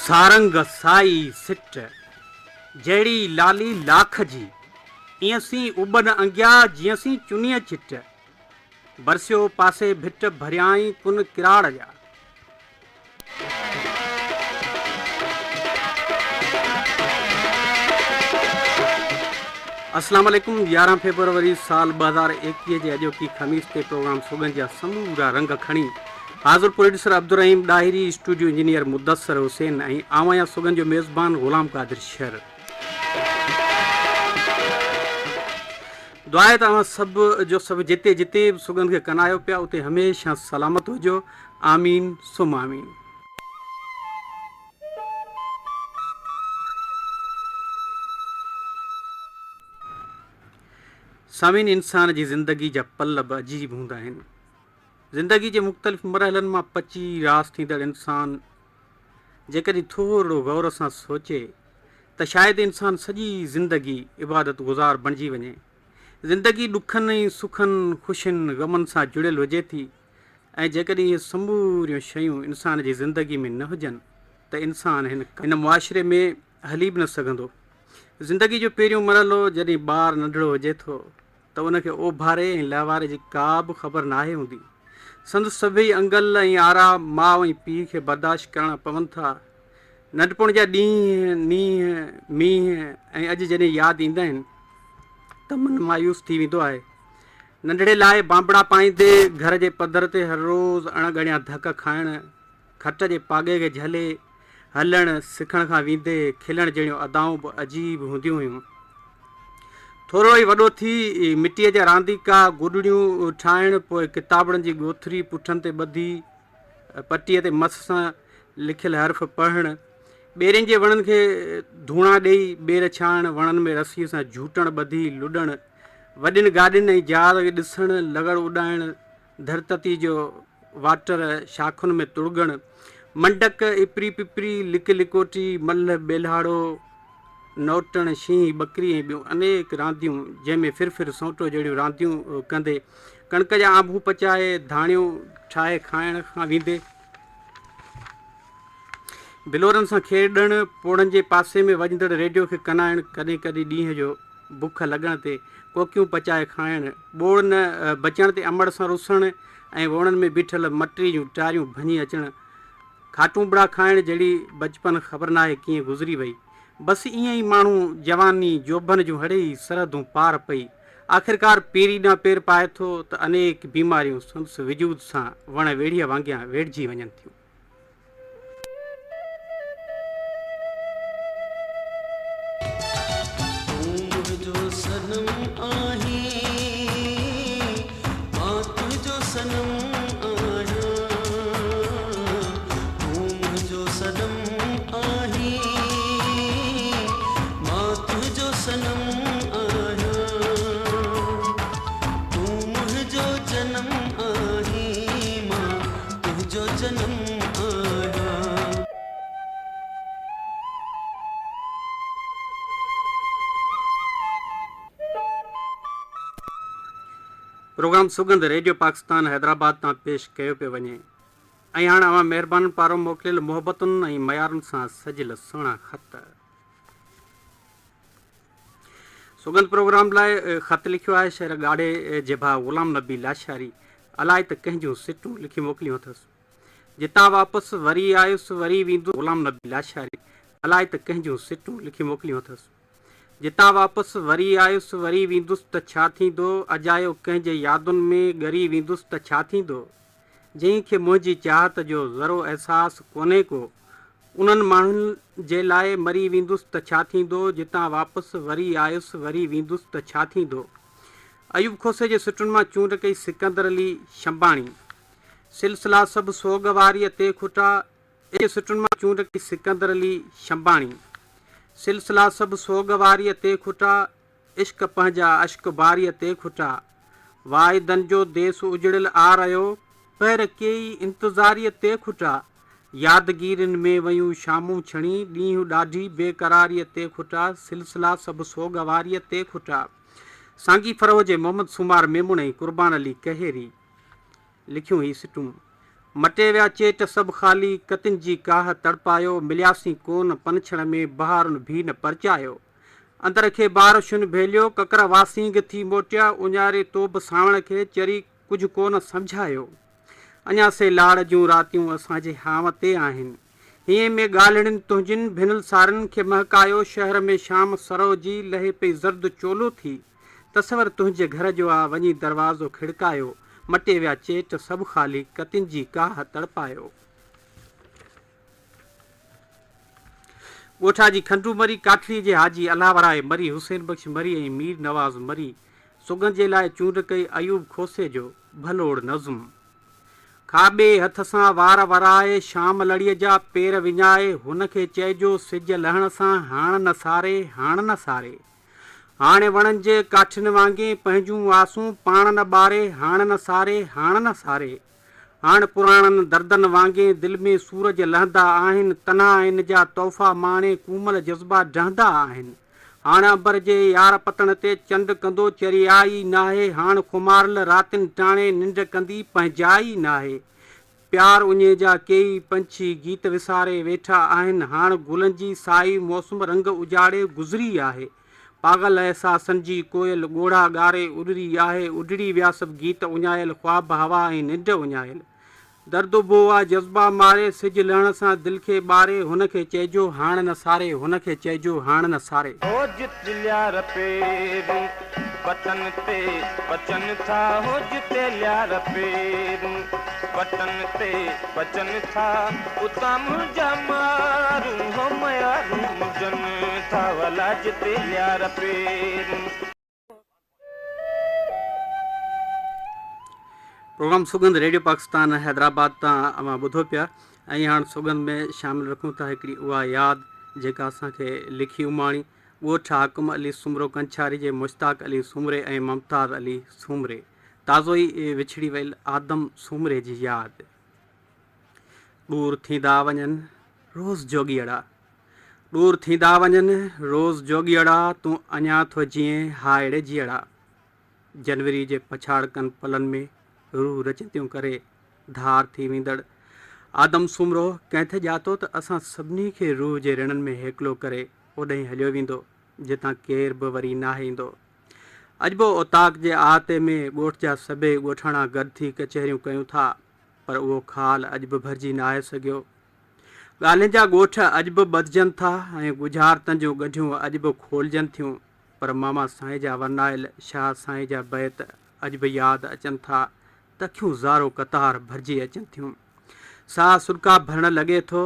سارنگ سائي سٽ، جهڙي لالي لاک جي، ايئن سين اٻن انگيا، جيئن سين چنيء چٽ. برسيو پاسي ڀٽ، ڀريائين ڪن ڪراڙ جا. اسلام عليڪم 11 فيبروري سال 2021 جي اڄوڪي خميس تي پروگرام سوڳن جا سمورا رنگ کڻي حاضر producer Abdulrahim Dahri, studio engineer Mudassir Hussain ۽ آئون آهيان سوڳن جو ميزبان غلام قادر شر. دعا آهي ته اوهان سڀ جو سڀ جتي جتي به سوڳن کي ڪنايو پيا اتي هميشه سلامت هجو. آمين ثم آمين. سامعين انسان جي زندگي جا پل به عجيب هوندا آهن. زندگي جي مختلف مرحلن مان پچي راس ٿيندڙ انسان جيڪڏهن ٿورڙو غور سان سوچي ته شايد انسان سڄي زندگي عبادت گذار بڻجي وڃي. زندگي ڏکن ۽ سکن، خوشين، غمن سان جڙيل هجي ٿي ۽ جيڪڏهن اهي سموريون شيون انسان جي زندگي ۾ نه هجن ته انسان هن معاشري ۾ هلي به نه سگهندو. زندگي جو پهريون مرحلو جڏهن ٻار ننڍڙو هجي ٿو ته ان کي اوڀاري ۽ لهواري جي ڪا به خبر ناهي هوندي. سندس سڀئي انگل ۽ آرا ماء ۽ پيء کي برداشت ڪرڻا پون ٿا. ننڍپڻ جا ڏينهن، نينهن، مينهن ۽ اڄ جڏهن ياد ايندا آهن ته من مايوس ٿي ويندو آهي. ننڍڙي لاء بانبڙا پائيندي گهر جي پڌر تي هر روز اڻ ڳڻيا ڌڪ کائڻ، کٽ جي پاڳي کي جهلي هلڻ سکڻ کان ويندي کلڻ جهڙيون ادائون به عجيب هونديون هيون. ٿورڙو ئي وڏو ٿي مٽيء جا رانديڪا، گڏڙيون ٺاهڻ، پوء ڪتابڙن جي ڳوٿري پٺن تي ٻڌي پٽيء تي مس سان لکيل حرف پڙهڻ، ٻيرين جي وڻن کي ڌوڻا ڏيئي ٻير ڇاڻڻ، وڻن ۾ رسيء سان جهوٽڻ ٻڌي لڏڻ، وڏين گاڏين ۽ جهاز کي ڏسڻ، لغڙ اڏائڻ، ڌرتتي جو واٽر شاخن ۾ تڙڳڻ، منڊڪ، اپري پپري، لڪ لڪوٽي، ملهه، ٻيلهاڙو، نوٽڻ، شينهن، ٻڪري ۽ ٻيون انيڪ رانديون، جنهن ۾ ڦر ڦر سونٽو جهڙيون رانديون ڪندي، ڪڻڪ جا آنڀون پچائي، ڌاڻيون ٺاهي کائڻ کان ويندي، بلورن سان کيڏڻ، پوڙهن جي پاسي ۾ وڄندڙ ريڊيو کي ڪنائڻ، ڪڏهن ڪڏهن ڏينهن جو بک لڳڻ تي ڪوڪيون پچائي کائڻ، ٻوڙ نه بچڻ تي امڙ سان رسڻ ۽ ووڻن ۾ بيٺل مٽري جون ٽاريون ڀڃي اچڻ، کاٽونبڙا کائڻ جهڙي بچپن خبر ناهي ڪيئن گذري وئي. بس ائين ئي ماڻهو جواني جوڀن جون هڙئي سرحدون پار پئي آخرڪار پيري ڏانهن پير پائي ٿو ته انيڪ بيماريون سندس وجود سان وڻ ويڙهيء وانگيان ويڙهجي وڃن ٿيون. تون منهنجو صنم آهين، مان تنهنجو صنم آهيان. تون منهنجو صنم آهين، مان تنهنجو صنم آهيان. تون منهنجو جنم آهين، مان تنهنجو جنم آهيان. پروگرام سڳنڌ ريڊيو پاڪستان حيدرآباد تان پيش ڪيو پيو وڃي ۽ هاڻ اوهان مهربانن پاران موڪليل محبتن ۽ ميارن سان سجيل سهڻا خط. سڳنڌ پروگرام لاء خط لکيو آهي شهر ڳاڙهي جي ڀاء غلام نبي لاشاري الائي ته ڪنهن جون سٽون لکي موڪليون اٿس. جتان واپس وري آيس وري ويندس غلام نبي لاشاري الائي ته ڪنهن جون سٽون لکي موڪليون اٿس. جتان واپس وري آيس وري ويندس ته ڇا ٿيندو اجايو ڪنهن جي يادن ۾ ڳري ويندس ته ڇا ٿيندو جنهن کي منهنجي چاهت جو ذرو احساس ڪونهي ڪو انهن ماڻهن جي لاء مري ويندس ته ڇا ٿيندو جتان واپس وري آيس وري ويندس ته ڇا ٿيندو ايوب کوسي جي سٽن مان چونڊ ڪئي سڪندر علي شنباڻي سلسلا سڀ سوڳ واريء تي کٽا. جي سٽن مان چونڊ ڪئي سڪندر علي شنباڻي سلسلا سڀ سوڳ واريء تي کٽا. عشق پنهنجا اشڪ باريء تي کٽا. واعدن جو ديس اجڙيل آ رهيو. پهر ڪيئي انتظاريء تي کٽا. يادگيرين ۾ ويون شامون ڇڻي. ڏينهن ڏاڍي بيقراريء تي کٽا. سلسلا سڀ سوڳ واريء تي کٽا. سانگي فروء جي محمد سومار ميمڻ ۽ قربان علي ڪهيري. لکيون هي سٽون. مٽي ويا چيٽ سڀ خالي، ڪتين جي ڪاهه تڙپايو، ملياسين ڪون پنڇڻ ۾، بهارن ڀي نه پرچايو. اندر کي بارشن ڀيليو، ڪڪر واسينگ ٿي موٽيا، اڃاري توب سانوڻ کي، چري ڪجهه ڪونه سمجهايو. اڃا سي لاڙ جون راتيون اسان جي هانء تي آهن. هينئين ۾ ڳالهڙين تنهنجين، ڀنل سارين کي مهڪايو، شهر ۾ شام سرء جي، لهي پئي زرد چولو ٿي. تصور تنهنجي گهر جو آ، وڃي دروازو کڙڪايو، مٽي ويا چيٽ سڀ خالي، ڪتين جي ڪاهه تڙپايو. ڳوٺ حاجي کنڊو مري، ڪاٺڙي جي حاجي الله ورائي مري، حسين بخش مري ۽ مير نواز مري سڳنڌ جي لاء چونڊ ڪئي ايوب کوسي جو ڀلوڙ نظم. کاٻي هٿ سان وار ورائي، شام لڙيء جا پير وڃائي، هن کي چئجو سج لهڻ سان هاڻ نه ساري، هاڻ نه ساري. هاڻي وڻن جي ڪاٺين وانگي پنهنجون آسون پاڻ نه ٻاري، هاڻ نه ساري، هاڻ نه ساري. هاڻ پراڻن دردن وانگي دل ۾ سورج لهندا آهن، تنهائين جا تحفا ماڻي ڪومل جذبا ڊهندا آهن. هاڻ امبر جي يار پتڻ تي چنڊ ڪندو چريائي ناهي، هاڻ خماريل راتين ٽاڻي ننڊ ڪندي پنهنجائي ناهي. پيار اڃي جا ڪيئي پنڇي گيت وساري ويٺا آهن، هاڻ گلن جي سائي موسم رنگ اجاڙي گذري آهي. پاڳل احساسن جي ڪوئل ڳوڙها ڳاري اڏري آهي، اڊڙي ويا سڀ گيت اڃايل خواب هوا ۽ ننڊ اڃايل. درد اڀو آ جذبا ماري، سج لهڻ سان دل کي ٻاري، هن کي چئجو هاڻ نه ساري، هن کي چئجو هاڻ نه ساري. هو جت ليار پيرون پٽن تي پچن ٿا، هو جتي ليار پيرون پٽن تي پچن ٿا، اتان منهنجا مارون هو ميارون مجن ٿا، ولا جتي ليار پيرون. پروگرام سڳنڌ ريڊيو پاڪستان حيدرآباد تان اوهان ٻڌو پيا ۽ هاڻ سڳنڌ ۾ شامل رکون ٿا هڪڙي اها ياد جيڪا اسان کي لکي اماڻي ڳوٺ حاڪم علي سومرو ڪنڇاري جي مشتاق علي سومري ۽ ممتاز علي سومري تازو ئي وڇڙي ويل آدم سومري جي ياد. ڏور ٿيندا وڃن روز جوڳيئڙا. ڏور ٿيندا وڃن روز جوڳيئڙا تون اڃا ٿو جيئين هاء ڙي جيئڙا. جنوري جي پڇاڙڪن پلن ۾ روح رچنديون ڪري ڌار ٿي ويندڙ آدم سومرو ڪنهن ٿي ڄاتو ته اسان سڀني کي روح جي رڻن ۾ هيڪلو ڪري اوڏهين هليو ويندو جتان ڪير به وري ناهي ايندو. اڄ به اوطاق جي احاطي ۾ ڳوٺ جا سڀيئي ڳوٺاڻا گڏ ٿي ڪچهريون ڪيون ٿا پر اهو خال اڄ به ڀرجي ناهي سگهيو. ڳالهين جا ڳوٺ اڄ به ٻڌجن ٿا ۽ ڳجهارتن جون ڳنڍيون اڄ به کولجن ٿيون پر ماما سائين جا ورنايل شاهه سائين جا بيت اڄ به ياد اچن ٿا ته اکيون زارو قطار ڀرجي اچن ٿيون. ساهه سڏڪا ڀرڻ لڳي ٿو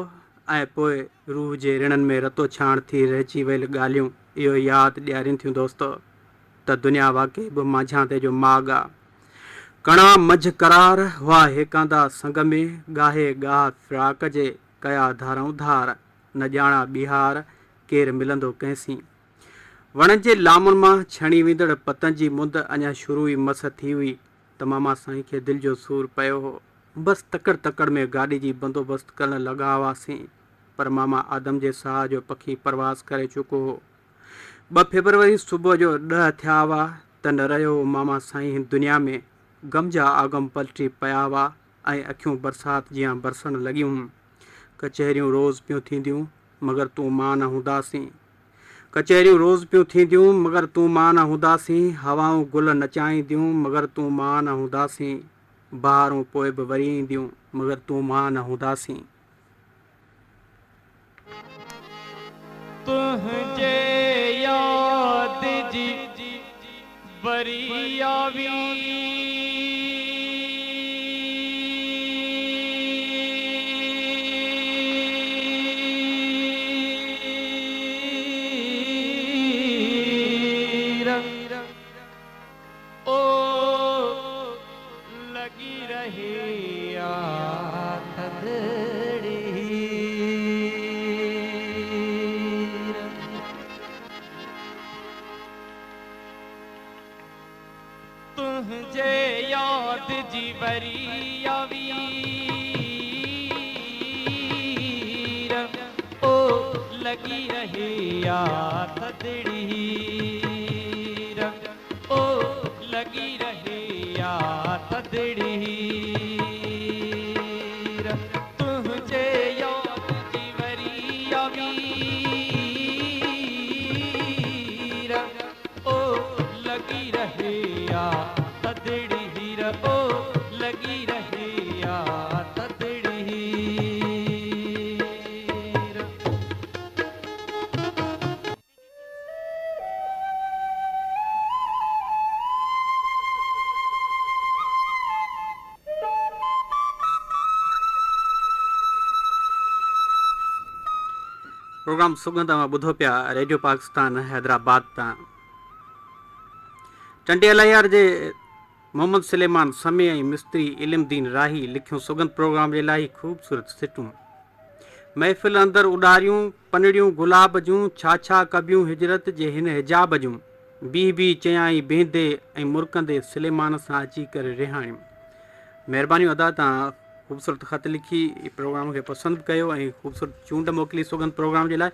۽ پوء روح جي رڻن ۾ رتو ڇاڻ ٿي رهجي ويل ڳالهيون اهو ياد ڏيارين ٿيون دوستو ته دنيا واقعي به مانجهاندي جو ماڳ آ. ڪڻا منجهه قرار هئا هيڪاندا سنگ ۾، ڳاهي ڳاهه فراق جي ڪيا ڌارئون ڌار، نه ڄاڻا ٻيهار ڪير ملندو ڪنهن سين. وڻن جي لامن مان ڇڻي ويندڙ پتن جي مند اڃا شروع ئي مس ٿي هئي ته ماما سائين کي دل جو سور پيو هو. بس تڪڙ تڪڙ ۾ گاڏي جي بندوبست ڪرڻ لڳا هئاسين پر ماما آدم جي ساهه جو پکي پرواز ڪري چڪو هو. ٻه فيبروري صبح جو ڏهه ٿيا هئا ته نه رهيو هو ماما سائين هن دنيا ۾. غم جا آگم پلٽي پيا هئا ۽ اکيون برسات جيان برسڻ لڳيون. ڪچهريون روز پيون ٿينديون مگر تون مان نه هونداسين. ڪچهريون روز پيون ٿينديون مگر تون مان نه هونداسين. هوائون گل نچائينديون مگر تون مان نه هونداسين. بهارون پوء به وري اينديون مگر تون مان نه هونداسين. تنهنجي ياد جي وري آ وير او لڳي رهي آ ٿڌڙي. تنهنجي ياد جي وري آ وير او لڳي رهي آ ٿڌڙي. او لڳي رهي آ ٿڌڙي. پروگرام سڳنڌ اوهان ٻڌو پيا ريڊيو پاڪستان حيدرآباد تان. ٽنڊي الهيار جي محمد سليمان سمي ۽ مستري علم دين راهي لکيون سڳنڌ پروگرام جي لاء هي خوبصورت سٽون. محفل اندر اڏاريون پنڙيون گلاب جون ڇا ڇا ڪبيون هجرت جي هن حجاب جون. بيهه بيهه چيائين بيهندي ۽ مرڪندي سليمان سان اچي ڪري رهاڻيم. مهربانيون ادا توهان خوبصورت خط لکي پروگرام کي پسند به ڪيو ۽ خوبصورت چونڊ موڪلي سوڳنڌ پروگرام جي لاء.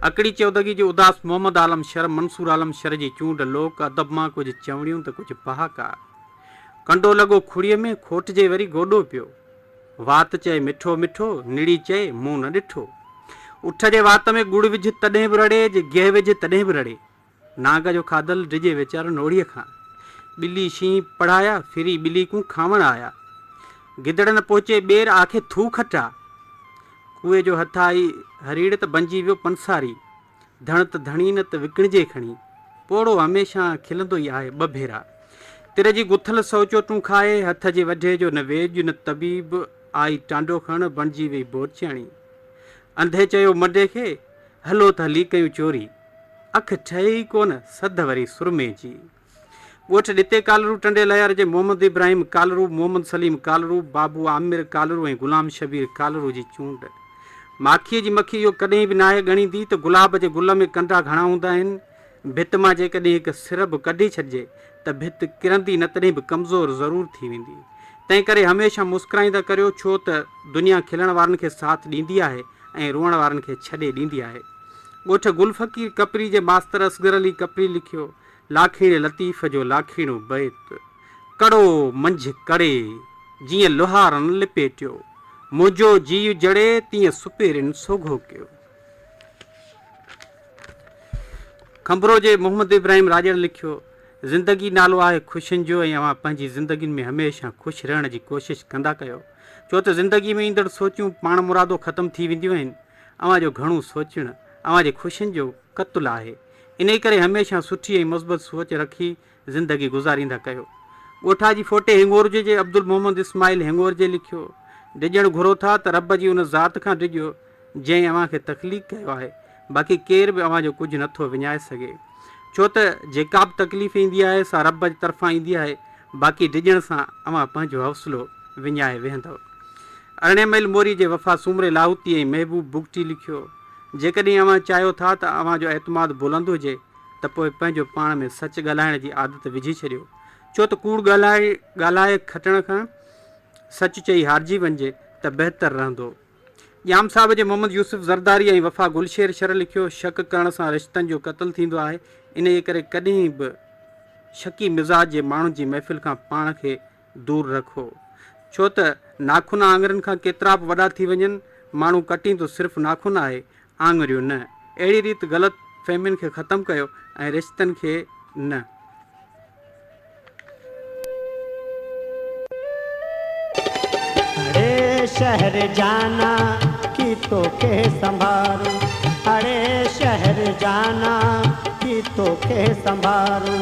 اکڙي چودڳي جي اداس محمد عالم شر منصور عالم شر جي چونڊ لوڪ ادب مان ڪجهه چوڻيون ته ڪجهه پهاڪا. ڪنڊو لڳو کڙيء ۾ کوٽجي وري گوڏو پيو. وات چئي مٺو مٺو، نڙي چئي مون نه ڏٺو. اٺ جي وات ۾ ڳڙ وجهه تڏهن به رڙي، جي گيهه وجهه تڏهن به رڙي. نانگ جو کاڌل ڊڄي ويچارو نوڙيء کان. ٻلي شينهن پڙهايا، ڦري ٻلي ڪون کاوڻ آيا. گدڙ نه پهچي ٻير، آکي ٿو کٽا. ڪوئي جو هٿ آئي هريڙ ته بنجي ويو پنساري. ڌڻ ته ڌڻي نه ته وڪڻجي کڻي. پوڙهو هميشه کلندو ئي آهي ٻه ڀيرا. تر جي گٿل سئو چوٽون کائي، هٿ جي وڍي جو نه ويڄ نه طبيب، آئي ٽانڊو کڻ، بڻجي وئي بورچياڻي. انڌي چيو مڊي کي، هلو ته هلي ڪيون چوري. اک ٺهي ئي ڪونه، سڌ وري سرمي جي. ڳوٺ ڏتي ڪالرو ٽنڊي لهيار جي محمد ابراهيم ڪالرو، محمد سليم ڪالرو، بابو عامر ڪالرو ۽ غلام شبير ڪالرو جي چونڊ. ماکيء جي مکي اهو ڪڏهن به ناهي ڳڻيندي ته گلاب جي گل ۾ ڪنڊا گهڻا هوندا آهن. ڀت مان جيڪڏهن هڪ سر به ڪڍي ڇڏجي ته ڀت ڪرندي نه تڏهن به ڪمزور ضرور ٿي ويندي. تنهن ڪري هميشه مسڪرائيندا ڪريو ڇو ته دنيا کلڻ وارن کي ساٿ ڏيندي آهي ۽ روئڻ وارن کي ڇڏي ڏيندي آهي. ڳوٺ گل فقير ڪپري جي ماستر اصغر علي ڪپري لکيو، لاکيڻي لطيف جو لاکيڻو بيت، ڪڙو منجهه ڪڙي، جيئن لوهارن لپيٽيو، منهنجو جيء جڙي، تيئن سپيرين سوگهو ڪيو. کنڀرو جي محمد ابراهيم راڄڙ لکيو، زندگي نالو آهي خوشين جو ۽ اوهان پنهنجي زندگين ۾ هميشه خوش رهڻ جي ڪوشش ڪندا ڪيو ڇو ته زندگي ۾ ايندڙ سوچون پاڻمرادو ختم ٿي وينديون آهن اوهان جو گهڻو سوچڻ اوهان جي خوشين جو قتل آهي انهي ڪري هميشه سٺي ۽ مثبت سوچ رکي زندگي گذاريندا ڪيو. ڳوٺا جي فوٽي هڱورجي جي عبدالمحمد اسماعيل هڱورجي لکيو، ڊڄڻ گهرو ٿا ته رب جي ان ذات کان ڊڄو جنهن اوهان کي تخليق ڪيو آهي، باقي ڪير به اوهان جو ڪجهه نه ٿو وڃائي سگهي. ڇو ته جيڪا به تڪليف ايندي آهي سا رب جي طرفان ايندي آهي، باقي ڊڄڻ سان اوهان پنهنجو حوصلو وڃائي ويهندؤ. ارڙهين ميل موري جي وفا سومري لاهوتي ۽ محبوب بگٽي لکيو، جيڪڏهن اوهان چاهيو ٿا ته اوهان جو اعتماد بلند هجي ته پوء پنهنجو پاڻ ۾ سچ ڳالهائڻ جي عادت وجهي ڇڏيو، ڇو ته ڪوڙ ڳالهائي ڳالهائي کٽڻ کان سچ چئي هارجي وڃجي ته بهتر رهندو. ڄام صاحب جي محمد يوسف زرداري ۽ وفا گلشير شر لکيو، شڪ ڪرڻ سان رشتن جو قتل ٿيندو آهي، انهيء ڪري ڪڏهن به شڪي مزاج جي ماڻهن جي محفل کان پاڻ کي دور رکو. ڇو ته ناخن آڱرين کان ڪيترا به وڏا ٿي وڃن، ماڻهو ڪٽيندو صرف ناخن آهي، آڱريون نه. اهڙي ريت غلط فهمين کي ختم ڪيو ۽ رشتن کي نه. اڙي شهر جانا ڪي توکي سنڀارون اڙي شهر جانا ڪي توکي سنڀارون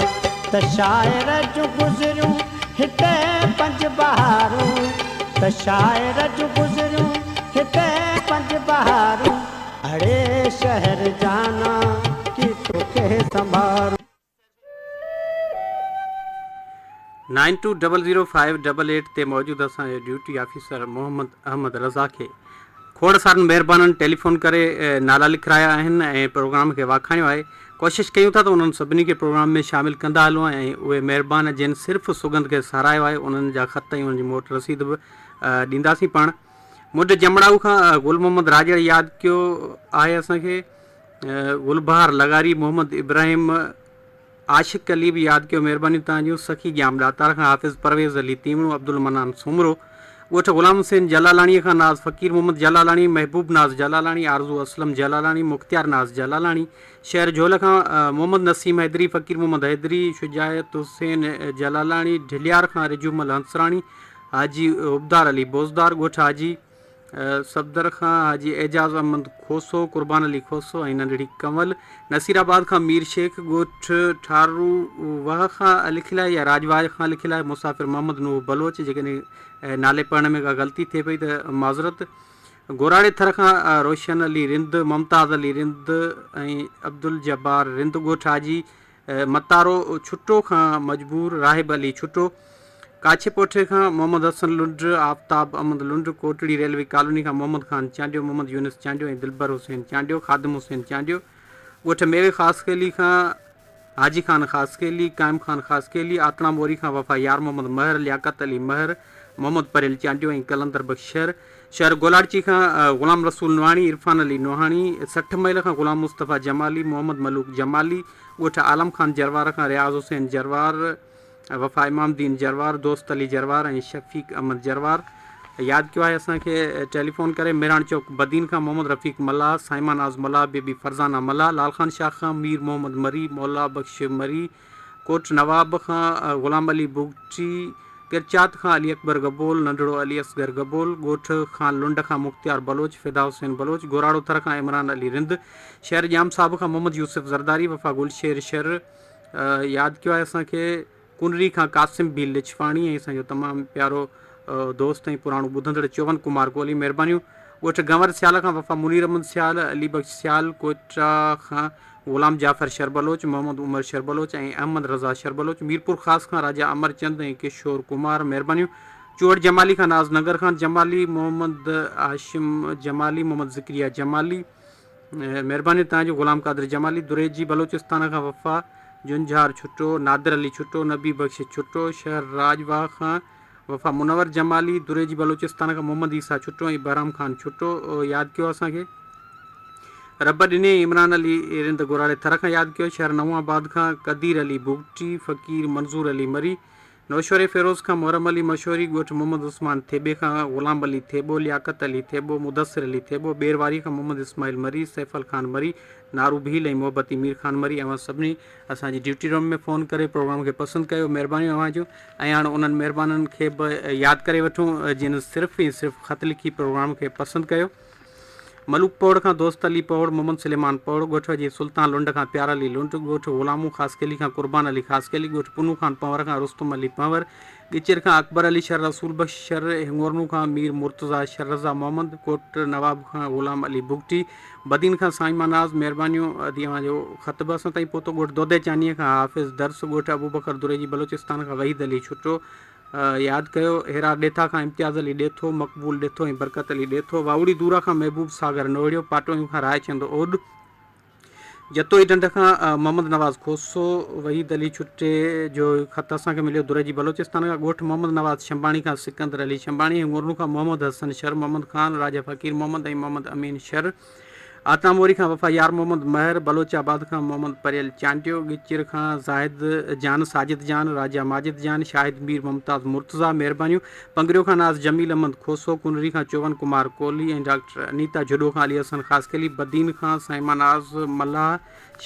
ته شاعر جون گذريون هتي پنج بهارون ته شاعر جون گذريون هتي پنج بهارون اڙي شهر جانا ڪي توکي سنڀارون. Nine two double zero five double eight تي موجود اسان جو ڊيوٽي آفيسر محمد احمد رضا کي کوڙ سارن مهربانن ٽيليفون ڪري نالا لکرايا آهن ۽ پروگرام کي واکاڻيو آهي ڪوشش ڪيون ٿا ته انهن سڀني کي پروگرام ۾ شامل ڪندا هلون ۽ اهي مهربان جن صرف سڳنڌ کي ساراهيو آهي انهن جا خط ۽ انهن جي موٽ رسيد به ڏينداسين پاڻ مڊ جمڙائو کان گل محمد راڄڙ ياد ڪيو آهي اسان کي گلبهار لغاري محمد ابراهيم عاشق علي به ياد ڪيو مهربانيون توهان جون سخي ڄام ڏاتار کان حافظ پرويز علي تيوڻو عبدالمنان سومرو ڳوٺ غلام حسين جلالاڻي کان ناز فقير محمد جلالاڻي محبوب ناز جلالاڻي آرزو اسلم جلالاڻي مختيار ناز جلالاڻي شهر جهول کان محمد نسيم حيدري فقير محمد حيدري شجاعت حسين جلالاڻي ڍليار کان رجومل هنسراڻي حاجي حبدار علي بوزدار ڳوٺ حاجي صفدر کان حاجي اعجاز احمد کوسو، قربان علي کوسو ۽ ننڍڙي ڪنول، نصير آباد کان مير شيخ، ڳوٺ ٺارو واهه کان لکيل آهي يا راڄ واهه کان لکيل آهي، مسافر محمد نوح بلوچ، جيڪڏهن نالي پڙهڻ ۾ ڪا غلطي ٿئي پئي ته معذرت. گوراڙي ٿر کان روشن علي رند، ممتاز علي رند ۽ عبدالجبار رند، ڳوٺ حاجي متارو ڇٽو کان مجبور راهب علي ڇٽو، ڪاڇي پوٺي کان محمد حسن لنڊ، آفتاب احمد لنڊ، ڪوٽڙي ريلوي ڪالوني کان محمد خان چانڊيو، محمد يونس چانڊيو ۽ دلبر حسين چانڊيو، خادم حسين چانڊيو، ڳوٺ ميوي خاصخيلي کان حاجي خان خاصخيلي، قائم خان خاصخيلي، آتڻا موري کان وفا يار محمد مهر، لياقت علي مهر، محمد پريل چانڊيو ۽ قلندر بخش شر، شهر گولاڙچي کان غلام رسول نوحاڻي، عرفان علي نوحاڻي، 60 ميل کان غلام مصطفيٰ جمالي، محمد ملوڪ جمالي، ڳوٺ عالم خان جروار کان رياض حسين جروار، وفا امام الدين جروار، دوست علي جروار ۽ شفيق احمد جروار ياد ڪيو آهي اسان کي ٽيليفون ڪري مهراڻ چوڪ بدين کان محمد رفيق ملاح، صائمه ناز ملاح، بيبي فرزانه ملاح، لال خان شاخ کان مير محمد مري، مولا بخش مري، ڪوٽ نواب کان غلام علي بگٽي، ڪرچات کان علي اڪبر گبول، ننڍڙو علي اصغر گبول، ڳوٺ خان لنڊ کان مختيار بلوچ، فدا حسين بلوچ، گوراڙو ٿر کان عمران علي رند، شهر ڄام صاحب کان محمد يوسف زرداري، وفا گلشير شر ياد ڪيو آهي اسان کي ڪنري کان قاسم ڀيل لڇواڻي ۽ اسان جو تمام پيارو دوست ۽ پراڻو ٻڌندڙ چوون ڪمار ڪولهي مهربانيون ڳوٺ گنور سيال کان وفا منير احمد سيال، علي بخش سيال، ڪوئٽا کان غلام جعفر شر بلوچ، محمد عمر شر بلوچ ۽ احمد رضا شر بلوچ، ميرپور خاص کان راجا امر چند ۽ ڪشور ڪمار مهربانيون چوهڙ جمالي کان ناز ننگر خان جمالي، محمد هاشم جمالي، محمد ذڪريا جمالي مهربانيون توهان جون غلام قادر جمالي دريجي بلوچستان کان وفا جنجهار ڇٽو، نادر علي ڇٽو، نبي بخش ڇٽو، شهر راڄ واهه کان وفا منور جمالي، دريجي بلوچستان کان محمد عيسيٰ ڇٽو ۽ بهرام خان ڇٽو ياد ڪيو اسان کي رب ڏني ۽ عمران علي رند گوراڙي ٿر کان ياد ڪيو شهر نئون آباد کان قدير علي بگٽي، فقير منظور علي مري، نوشهري فيروز کان محرم علي مشوري، ڳوٺ محمد عثمان ٿيٻي کان غلام علي ٿيٻو، لياقت علي ٿيٻو، مدثر علي ٿيٻو، ٻير واري کان محمد اسماعيل مري، سيفل خان مري، نارو ڀيل ۽ محبتي مير خان مري اوهان سڀني اسان جي ڊيوٽي روم ۾ فون ڪري پروگرام کي پسند ڪيو مهربانيون اوهان جون ۽ هاڻ انهن مهربانن کي به ياد ڪري وٺون جن صرف ۽ صرف خط لکي پروگرام کي پسند ڪيو. ملوڪ پوڙ کان دوست علي پوڙ، محمد سليمان پوڙ، ڳوٺ جي سلطان لنڊ کان پيار علي لنڊ، ڳوٺ غلامو خاصخيلي کان قربان علي خاصخيلي، ڳوٺ پنهون خان پنهور کان رستم علي پنهور، ڳچير کان اڪبر علي شر، رسول بخش شر، هڱورنو کان مير مرتضيٰ شر، رضا محمد، ڪوٽ نواب کان غلام علي بگٽي، بدين کان سائين ماناز، مهربانيون ادي اوهان جو خط به اسان تائين پهتو، ڳوٺ دودي چانيء کان حافظ درس، ڳوٺ ابوبڪر دريجي بلوچستان کان وحيد علي ڇٽو، ياد ڪيو، هيرا ڏيٿا کان امتياز علي ڏيٿو، مقبول ڏيٿو ۽ برڪت علي ڏيٿو، واوڙي دورا کان محبوب ساگر نوهڙيو، پاٽوهيون کان راء چند اوڏ، جتوئي ڍنڍ کان محمد نواز کوسو، وحيد علي ڇٽي جو خط اسان کي مليو، دريجي بلوچستان کان ڳوٺ محمد نواز شنباڻي کان سڪندر علي شنباڻي، هڱورنو کان محمد حسن شر، محمد خان، راجا فقير محمد ۽ محمد امين شر، آتا موري کان وفا يار محمد مهر، بلوچ آباد کان محمد پريل چانڊيو، ڳچر کان زاهد جان، ساجد جان، راجا ماجد جان، شاهد مير ممتاز مرتضيٰ، مهربانيون، پنگريو کان ناز جميل احمد کوسو، ڪنري کان چوون ڪمار ڪولهي ۽ ڊاڪٽر انيتا جھڏو کان علي حسن خاصخيلي، بدين کان صائمه ناز ملاح،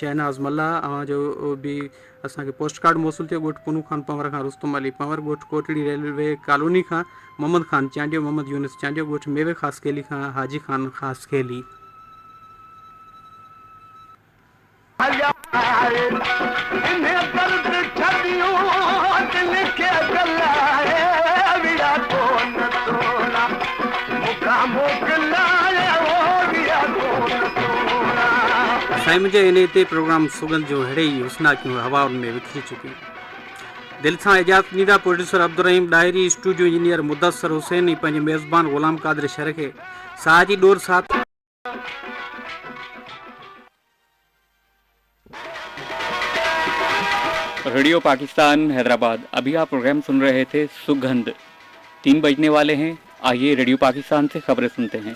شهناز ملاح، اوهان جو به اسان کي پوسٽ ڪارڊ موصول ٿيو، ڳوٺ پنهون خان پنهور کان رستم علي پنهور، ڳوٺ ڪوٽڙي ريلوي ڪالوني کان محمد خان چانڊيو، محمد يونس چانڊيو، ڳوٺ ميوي خاصخيلي کان حاجي خان خاصخيلي. هليا آهي انهي درد ڇڏيون دل کي جلائي ويا ڪون سونا مون کان موڪلائي او ويا ڪون سونا. سائين منهنجا انهي تي پروگرام سڳنڌ جون هڙئي ئي حسناڪيون هوائن ۾ وکري چڪيون. دل سان اجازت ڏيندا producer Abdulrahim Dahri, studio engineer Mudassir Hussain ۽ پنهنجي ميزبان غلام قادر شر کي ساهه جي ڏور ساٿ. रेडियो पाकिस्तान हैदराबाद अभी आप प्रोग्राम सुन रहे थे सुगंध 3 बजने वाले हैं। आइए रेडियो पाकिस्तान से खबरें सुनते हैं।